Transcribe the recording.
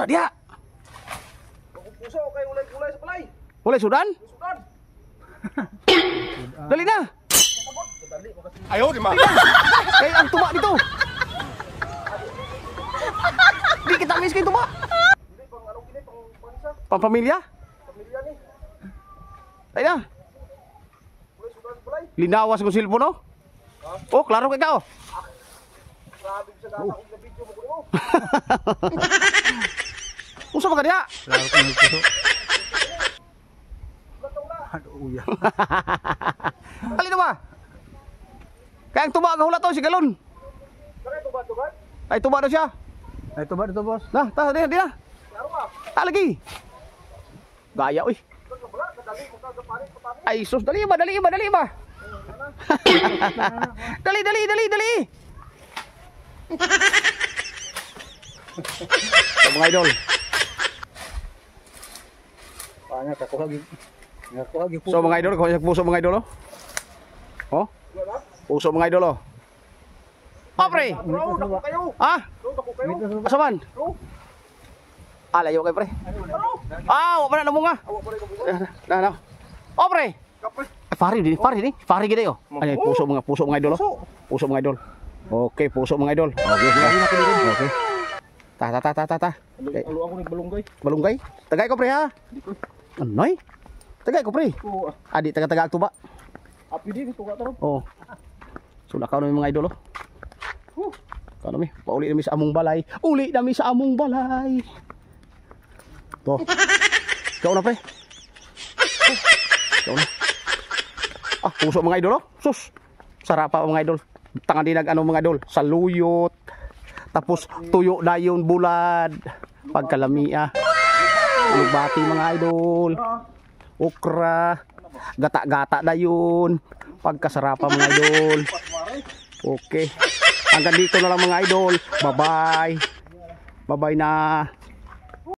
Diha? Puso kay ulay-ulay sa balay. Walay sudan? Sudan. Dali na. Ayaw di ma. Kay ang tuba dito. Di kita miss kay tuba. Dili pang ano kini pang panisa, Pampamilya? Pamilya ni. Dali na. Ulay sudan sa balay. Linawas ko silpon, oh. Oh, klaro kay ka, oh. Grabe sa data kong video mo kuno. Unsa ba ka diha? Klaro ko nagpuso. Ano uya. Dali na ba? Kay ang tuba gahulat to si galon. Kare tuba tuba. Ay, tuba daw siya. Ay, tuba dito, boss. Na, ta, di na, di na. Klaro ba? Ta lagi. Gaya uy. Sudan ka bala, kadali mo ka gapalit patami. Ay sus, dali ba, dali ba, dali ba. Dali, dali, dali, dali. So, mga idol. Paano kakuha gi. Kakuha gi So mga idol, kuha siya puso, mga idol, oh. Oh, puso, mga idol, oh. Oh, pre. Bro, dako kayo. Ah, Bro, dako kayo. asa man? Bro. Ah, layo kay pre. Ah, wa pa na namunga. Awa pa rin ko. Na, na. Oh, pre. Kapre. Ay, pare din, pare din. Pare gid oh. Ay, puso mga idol, oh. Puso, mga idol. Okay, puso, mga idol. Okay. Okay. Ta ta ta ta ta ta. Okay. Alo ako ning balunggay. Balunggay. Tagay ko, pre, ha. Anoy? Tagay ko, pre. Ko Adi taga-taga tuba. api di tuga taron. Oh. So nakaw na mga idol, oh. Huh. Nakaw na mi. Pauli na mi sa among balay. Uli na mi sa among balay. To. Ikaw na, pre. Oh. Ikaw na. Ah, puso, mga idol, oh. Sus. Sarap pa, mga idol. Tanga din nag ano, mga idol, saluyot. Tapos tuyo na yun bulad. Pagkalamia. Bati, mga idol. Okra. Gata-gata na yun. Pagkasarapa, mga idol. Okay. Hanggang dito na lang, mga idol. Bye-bye. Bye-bye na.